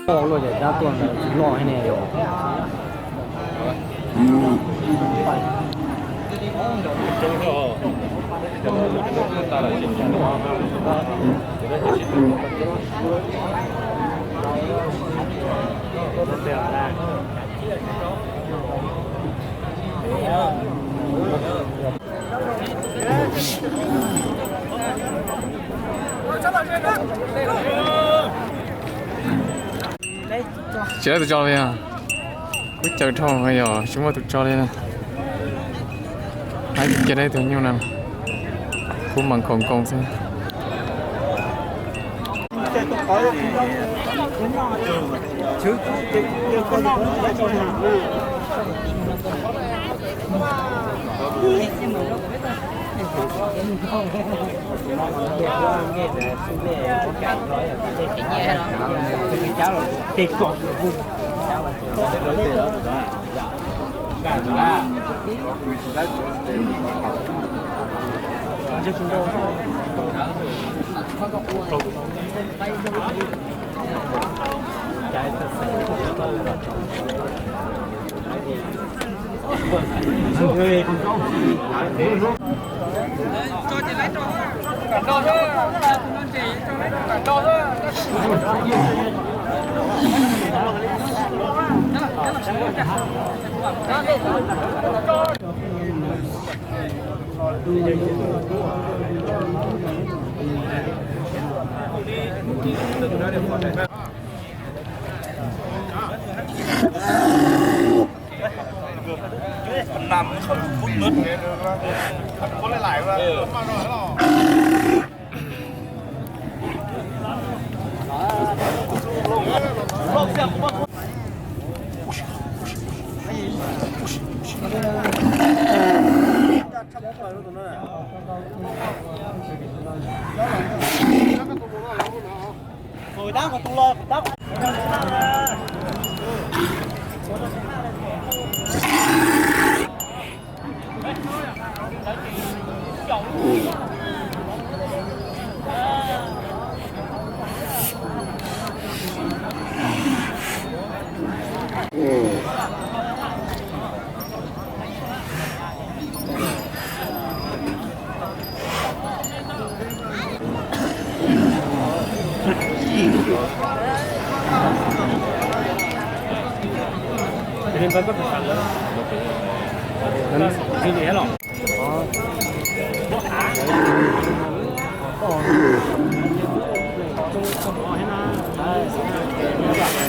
Loj luaj ces dab tuaj ntawd tsis loj thiab ne yom. Tsis muaj tus tso li, kuv caw dhau yog tsis muaj tus tso li. Hais tias cia dab tus nyuj no, kuv mas nkaus nkaus xwb.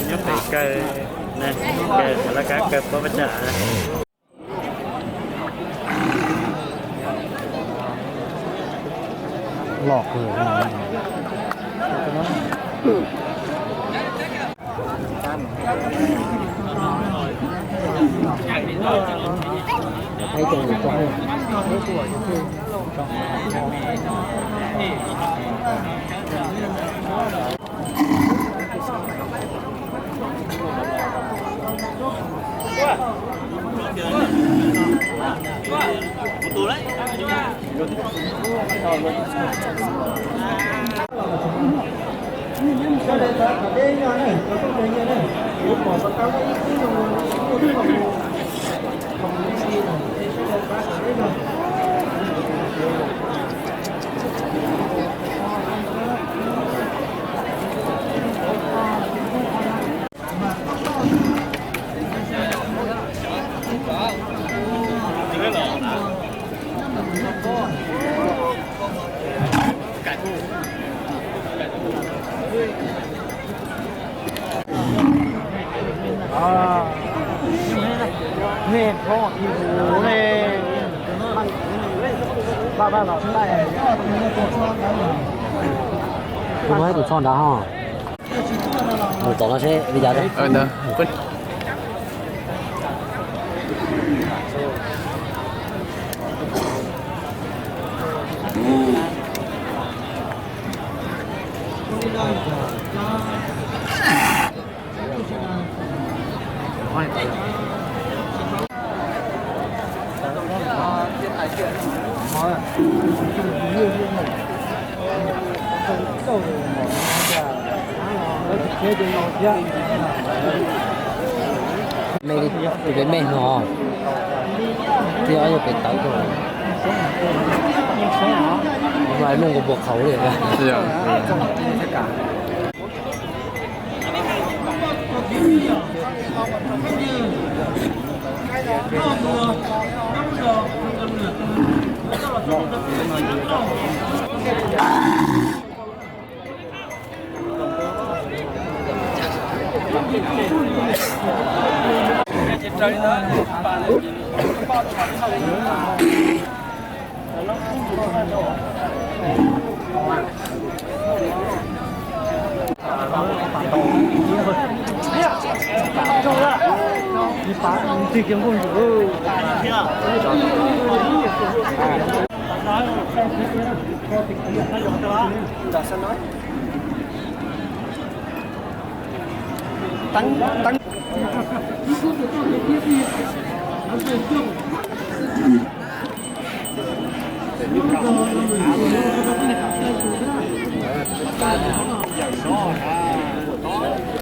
Nyob pem kaw, kaw laj kab kaw pob pab tsam. Loj kawg. Muab tus tsho nrad ho. Mus tom no seb li cas. Me, tus pem me no, thiab ob yog pem tawv rau. Mas lub nkaus npua qhauv li. Teeb, teeb.